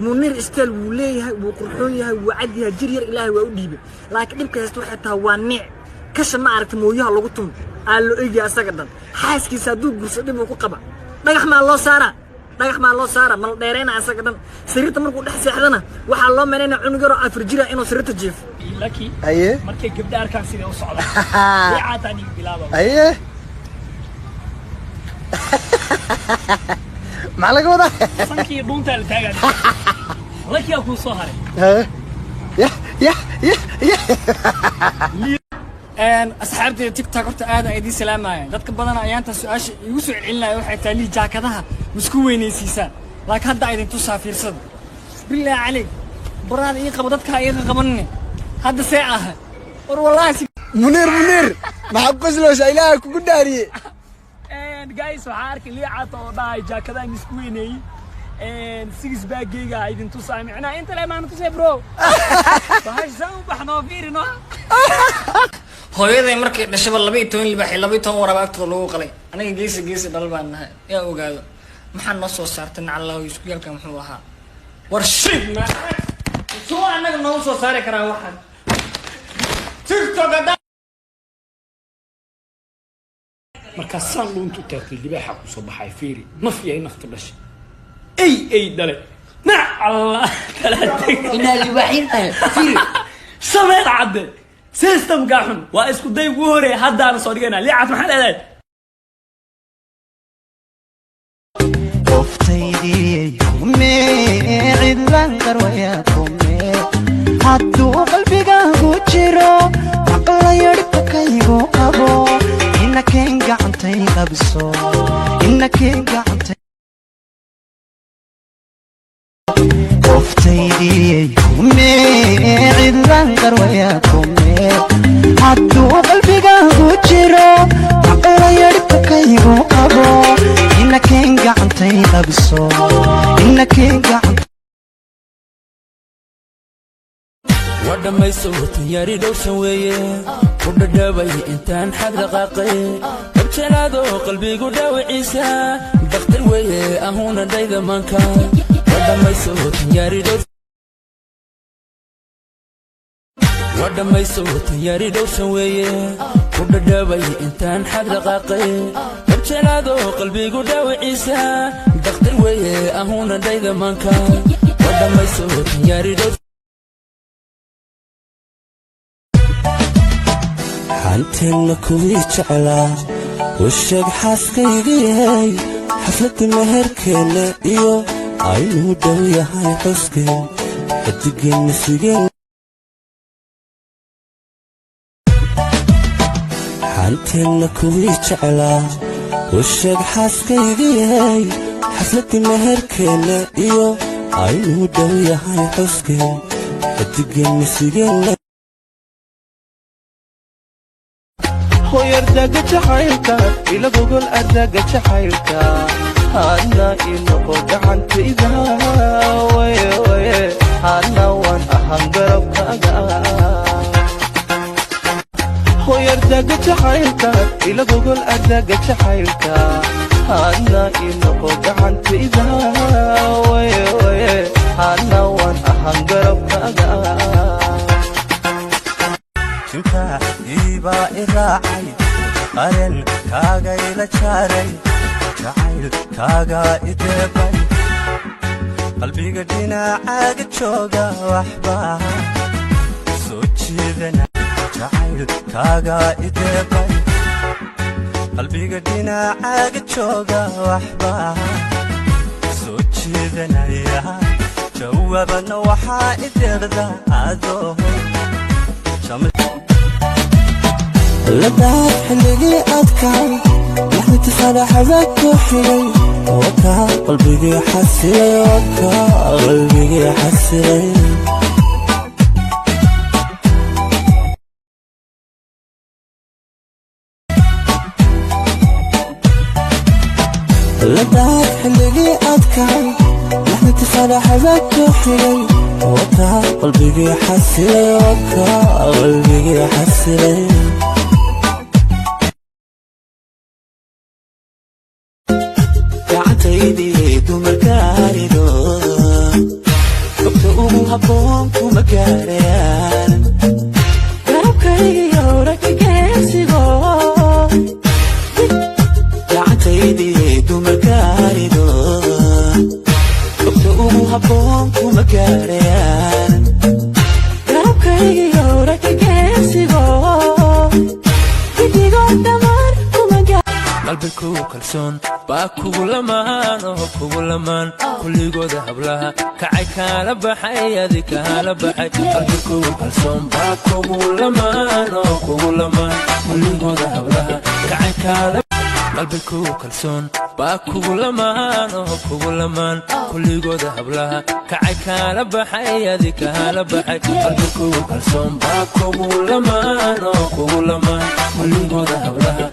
Muniir style wuu leeyahay, wuu qurxoon yahay, wuu cad yahay, jir yar Ilaahay waa u dhiibay, laakiin dhibka haysta waxay tahay waa niic kasha. Ma aragta mooyaha lagu tumo aa loo egya asaga dhan. Xaaskiisa hadduu gurso dhib uu ku qaba. Dhagax maa loo saaraa? Dhagax maa loo saara? Ma la dheerayna asaga dhan? Sariirta markuu dhex seexdana waxaa loo malaynaya cunug yaroo 4 jira inuu sariirta jiifo. Laki. Aye. Markay gabdha arkaan siday u socdaan, liicaataan iga bilaaba. Aye, maxaa laga wadaa? Sankii dhuuntaa la taagaa. Lakiyaa kuu soo haray. Haye, ya ya ya ya. Asxaabteyda TikTok, horta aad aan idiin salaamaya. Dadka badan ayaanta su-aasha igu soo celcelinaya waxay tahay: "Lii, jaakadaha misku weynaysiisaan?" Laakiin hadda idin tusaa, fiirsada. Bilaahi caleyk, baraada ii qabo, dadka iiga qabanine. Hadda see aha? War wallaahi si Muniir, Muniir, maxaa ku qosloosa? Ilaaha kugu dhaariye. Guys, waxaa arkay liicaata oo dhahay jaakadaha misku weyneeyey, six pack-geyga idin tusaa. Micnaha inta le maana tusay, bro. Bahashan u baxnoo, fiirino. Hooyaday markay dhashaba 12 libaax iyo 12 waraaba agtooda lagu qalay. Aniga geesi geesi dhal baan nahay. Yaa ogaado maxaa noo soo saartay? Nacallahu isku yaalka muxuu ahaa? War shit ma soo annaga noogu soo saari karaa waxaan TikTok haddaa. Markaasaan dhuunta u taagtay, libaaxa ku soo baxay. Fiiri, naf yahay, naftu dhashay, ey ey dhale, nac Allah kala tegay. Inaa libaaxin tahay, fiiri. Shameel cadde, systemka xun waa isku day ugu horeey. Haddaana soo dhiganaa. Liicad, maxaa leedahay? Qoftaydii kume cidlan qarwaya kume, hadduu qalbigaagu jiro maqlayadhkakaygu qabo, inakeen gacantay qabso, inakeen gacantay. Qoftaydii kume cidlan qarwaya kume, hadduu qalbigaagu jiro maqlayadhkakaygu qabo, inakeen gacantay qabso, inakeen gacantay. Waa dhammayso tanyaari dhowrsan weeye, ku dhadhabay intaan xag dhaqaaqay, kabjalaado qalbigu dhaawiciisa dakhtar weeye, ahuuna dhayda maanka. Waa dhammayso tanyaari dhowr, waa dhammayso tanyaari dhowrsan weeye, ku dhadhabay intaan xag dhaqaaqay, kabjalaado qalbigu dhaawiciisa dakhtar weeye, ahuuna dhayda maanka. Waa dhammayso tanyaari dhowr. Xanteenna kuwii jeclaa u sheeg xaaskaygiyey, xafladda meherkeenna iyo aynuu dhow yahay xuskeen, xidigeenna sugeen. Xanteenna kuwii jeclaa u sheeg xaaskaygiyey, xafladda meherkeenna iyo aynuu dhow yahay xuskeen, xidigeenna sugeen. Hoy, ardaga jacaylka ila gogol, ardaga jacaylka hadna ii noqo gacantayda, waye waye, hadna waan ahaan garabkaaga. Hoy, ardaga jacaylka ila gogol, ardaga jacaylka hadna ii noqo gacantayda, waye waye, hadna waan ahaan garabkaaga. Jinka iibaa i raacay, qaren kaaga ila jaaray, jacayl kaagaa i deeqay, qalbiga dhinacaaga jooga waxbaa soo jiidana, jacayl kaagaa i deeqay, qalbiga dhinacaaga jooga waxbaa soo jiidanaya, jawaabana waxaa i deeqda adoo. Ladaab xilligii adkaay, naxdinta faraxada ku xigay, wakaa qalbigii xasilay, wakaa qalbigii xasilay. Ladaab xilligii adkaay, naxdinta faraxada ku xigay, wakaa qalbigii xasilay, wakaa qalbigii xasilay. Gacantaydii dumarkaarido. Habboon kuma gaarayaan garabkaygiyo raggeesigo gacantaydii dumar gaarido. Gobta ugu habboon kuma gaarayaan garabkaygiyo raggeesigo gidigo dhammaan kuma. Qalbiku kalsoon baa kugu lamaan oo kugu lamaan, kulligooda hablaha kacay kaala baxay, adi kaala baxay. Qalbiku kalsoon baa kugu lamaan oo kugu lamaan, kulligooda hablaha kacay kaala. Qalbiku kalsoon baa kugu lamaan oo kugu lamaan, kulligooda hablaha kacay kaala baxay, adi kaala baxay. Qalbiku kalsoon baa kugu lamaan oo kugu lamaan, kulligooda hablaha.